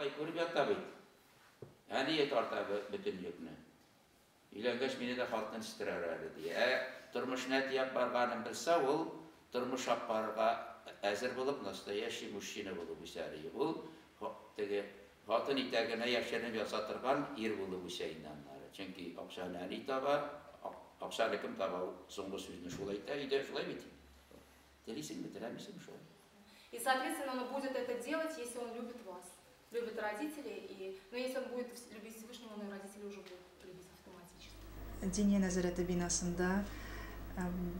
Малай күреп ята бит. Әние тарта бөтен йөкне. Өйләнгәч, мине дә хатын үстерер әле, ди. Ә тормыш нә төяп барганын белсә, ул тормыш алып барырга әзер булып, настоящий мужчина булып үсәр ие. Ул теге хатын итәгенә яшеренеп ята торган ир булып үсә инде аннары. Чөнки акчаны әни таба, акчаны кем таба, соңгы сүзне шул әйтә өйдә, шулай бит инде. Телисеңме, теләмисеңме, шулай. И, соответственно, он будет это делать, если он любит вас, любит родителей. И, но если он будет любить Всевышнего, он и родителей уже будет любить автоматически. Диния нәзарәте бинасында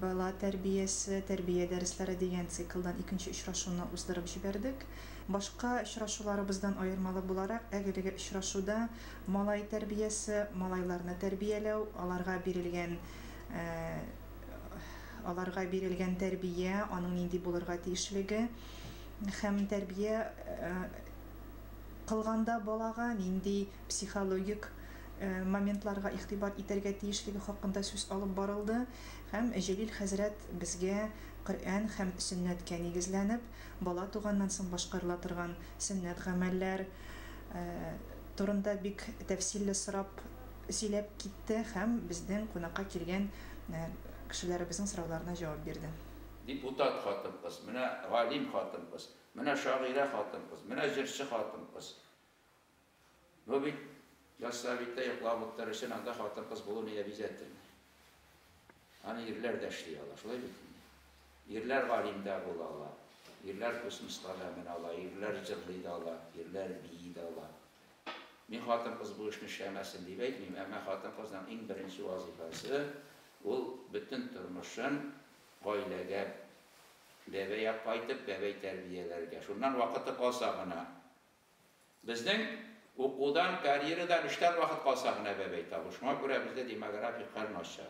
Бала тәрбиясе, тәрбия дәресләре дигән циклдан икенче очрашуны уздырып җибәрдек. Башка очрашуларыбыздан аермалы буларак, әлеге очрашуда малай тәрбиясе, малайларны тәрбияләү, аларга бирелгән аларга бирелгән тәрбия, аның нинди булырга тиешлеге һәм тәрбия кылганда балага нинди психологик моментларга игътибар итәргә тиешлеге хакында сүз алып барылды һәм Җәлил хәзрәт безгә Коръән һәм сөннәткә нигезләнеп, бала туганнан соң башкарыла торган сөннәт гамәлләр турында бик тәфсилле сорап сөйләп китте һәм безнең кунакка килгән кешеләребезнең сорауларына җавап бирде. Депутат хатын-кыз, менә галим хатын-кыз, менә шагыйрә хатын-кыз, менә җырчы хатын-кыз. Бу бит Яссабиттә йоклап утырыр өчен анда хатын-кыз булу не обязательно. Аны ирләр дә эшли ала, шулай бит инде. Ирләр галим дә була ала, ирләр космоска да менә ала, ирләр җырлый да ала, ирләр бии дә ала. Мин хатын-кыз бу эшне эшләмәсен дип әйтмим, әмма хатын-кызның иң беренче вазыйфасы ул бөтен тормышын гаиләгә, бәбәй кайтып, бәбәй тәрбияләргә. Шуннан вакыты калса гына. Безнең укудан, карьерадан, эштән вакыт калса гына бәбәй табу. Шуңа күрә бездә демографик хәл начар.